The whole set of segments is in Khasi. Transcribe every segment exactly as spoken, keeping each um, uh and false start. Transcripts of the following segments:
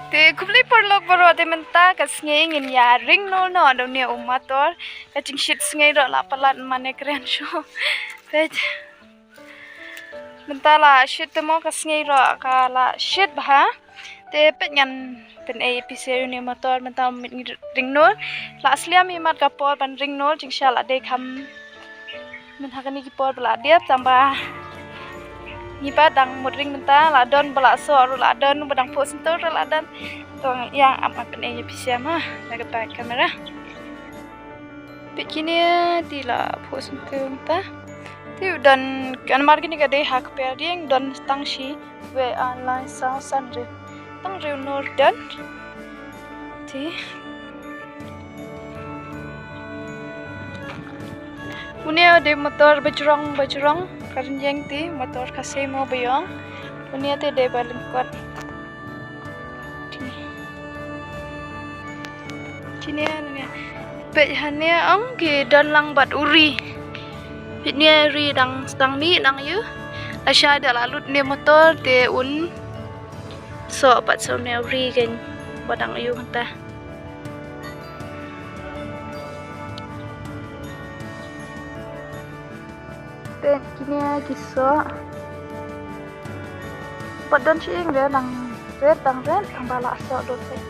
Te khublei paralok baroh, te mynta ka sngi ngin ïa ring noh noh da une u motor. Ka jingshit sngi ruh la palat mane kren shuh. Te mynta la shit te mo, ka sngi ruh ka la shit bha. Te peit ngan pynei phi sha une u motor mynta, mut ngi ring noh. La sliam imat ka por ban ring noh, jingshisha la dei kham mynta kane ki por ba la dep tang ba ngi pat dang mut ring mynta, la don ba la soh ruh la don, ba dang phuh shyntur ruh la don. To ïa ap ap pynei ïa phi sha ma na kata ka kamera. Peit kine te la phuh shyntur mynta. Te u don, namar kine ka dei ha kper dieng, don tang shi wei, ar, lai, saw, san, hynriew. Tang hynriew nur don. Te une u dei motor bajrong, bajrong. Ka rynïeng te motor Khasi mo ba ïong. Une te dei ba lyngkot. Te kine, kine, peit hangne ong ki don lang bad u ri. Peit ne, ri dang sdang mih nang ïu. Lashai da la lut ne motor te un soh pat sha une u ri kein ba dang ïu hangta. Te kine ki soh. Pat don shi ïing re nang ret, dang ret tang ba la soh lut peit.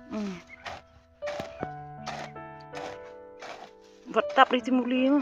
Hmm. Wat tap di timuli mo.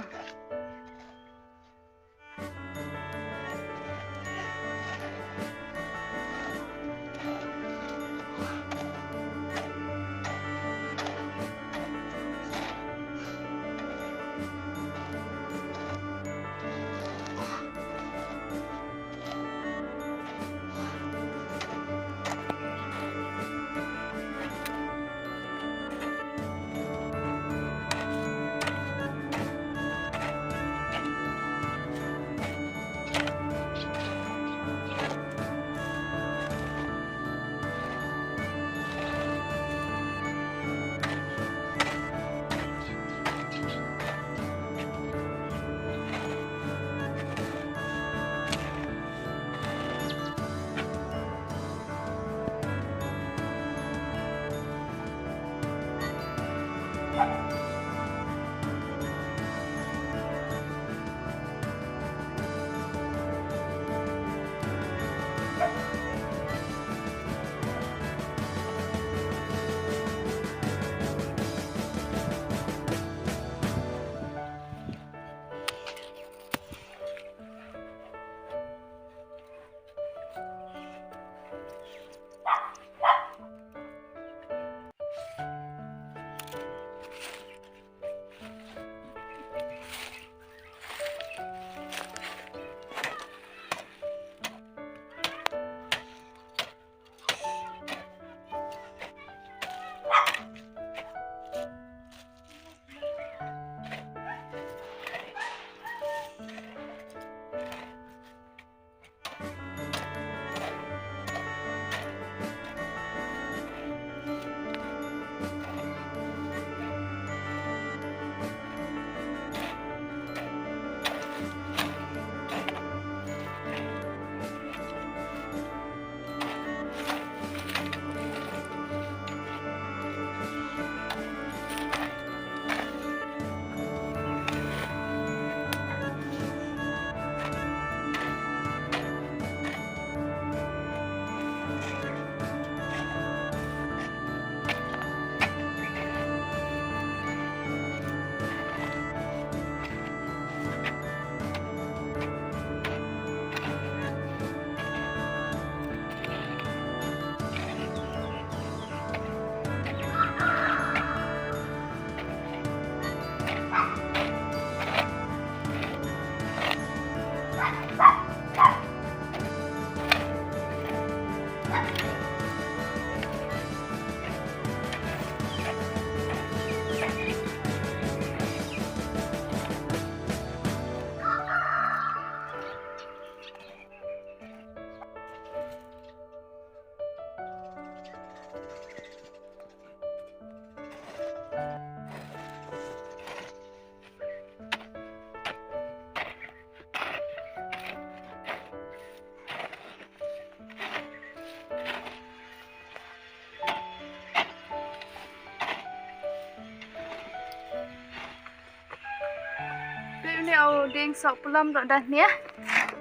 Tau ding sok pulom dok dah nia.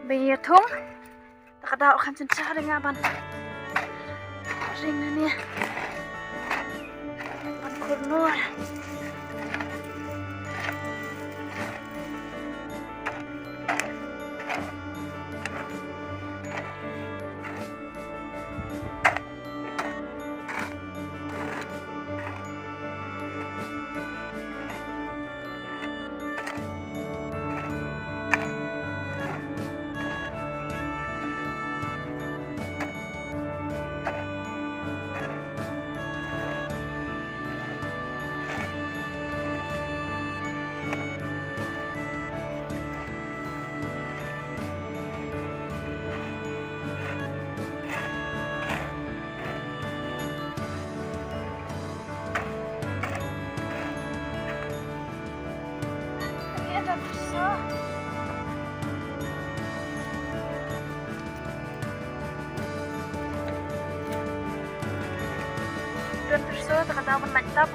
Bing ya thung. Tak ada akan cencar dengan ban. Ring nia. Ban kurnur. Don pyrsa ta ka daw ban lait tap.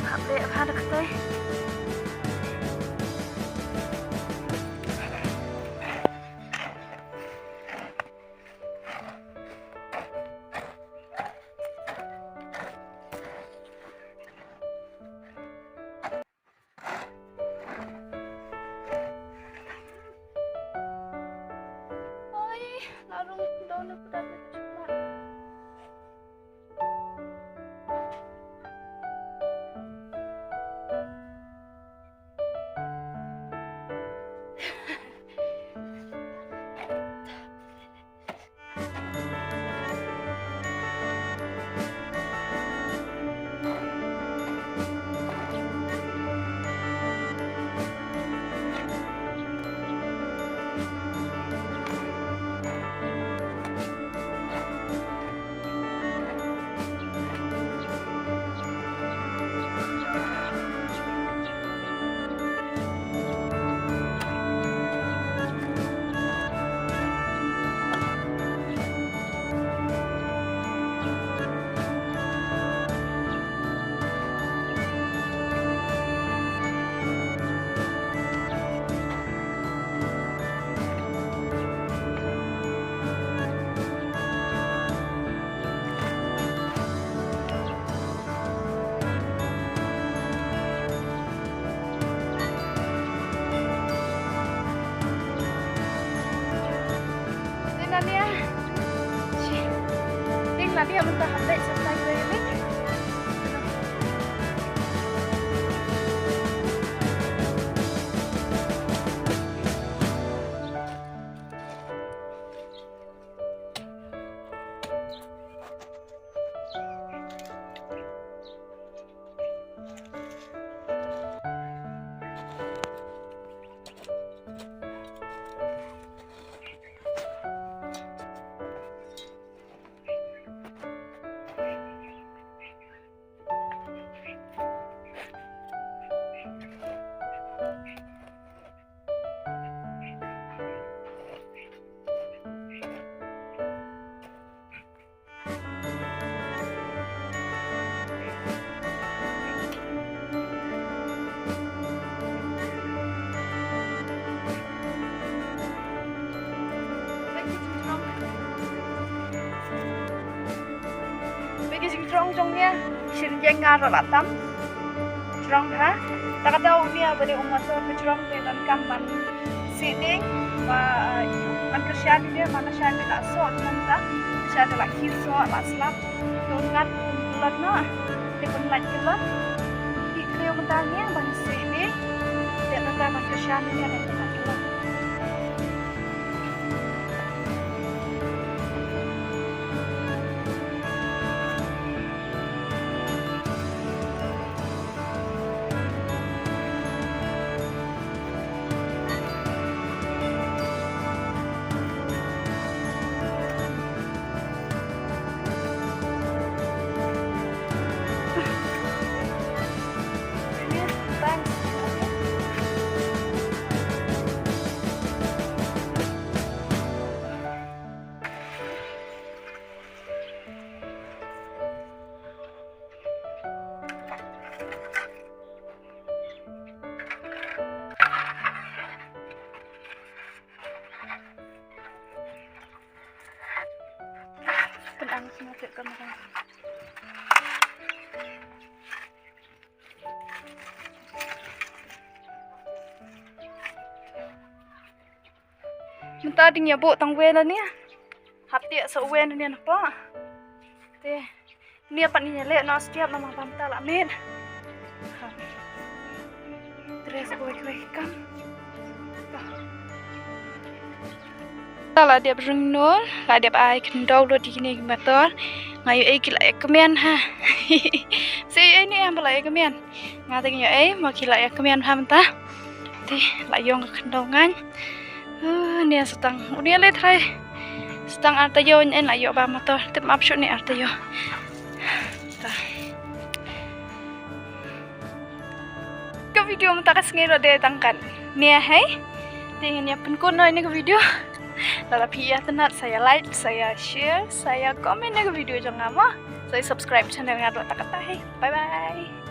Hap leh bha da katei. Oi, la rung daw na pdeng na ka jubab. Dei na nia. Shi. Ding na nia mynta hap leit sa tai wei ni. Peit ka jingjrong jong nia, shin jeng nga ruh la tam. Jrong ha. Ta ka daw nia ba dei u master ka jrong te donkam ban sih ding ba, eh, ban kyrshan ïa nia, ban kyrshan ïa la soh, ban ta kyrshan ïa la khih soh, la slap. Don ngat pun kulat noh. Te pun lait kulat. Ki khiew mynta nia ban sih ding. Te mynta ban kyrshan ïa nia ban lait kulat. Mynta dang ïa buh tang wei la ne. Hap tiak sa wei ne na pa. Te. Nia pat ngin ïa leh noh step namar ba mynta la miet. Dress kawei kawei kam. Mynta la dep ring noh, la dep ai khyndew lut ïa kine ki motor. Nga ïohi ki la ïa kmen ha. Sa ïohi ne em ba la ïa kmen. Nga te nga ïohi ma ki la ïa kmen ha mynta. Te la ïong ka khyndew ngan. Ah, ne sa tang. Une le trai. Sa tang ar taïew ne la ïoh ba motor. Tip map shu ne ar taïew. Ta. Ka video mynta ka sngi ruh dei tang kat ne hei. Te ngin ïa pynkut noh ïa ne ka video. Lada phi ïa tynnat sa ïa like, sa ïa share, sa ïa comment ïa ka video jong nga mo. Sa ïa subscribe channel nga ruh ta kata hei. Bye bye.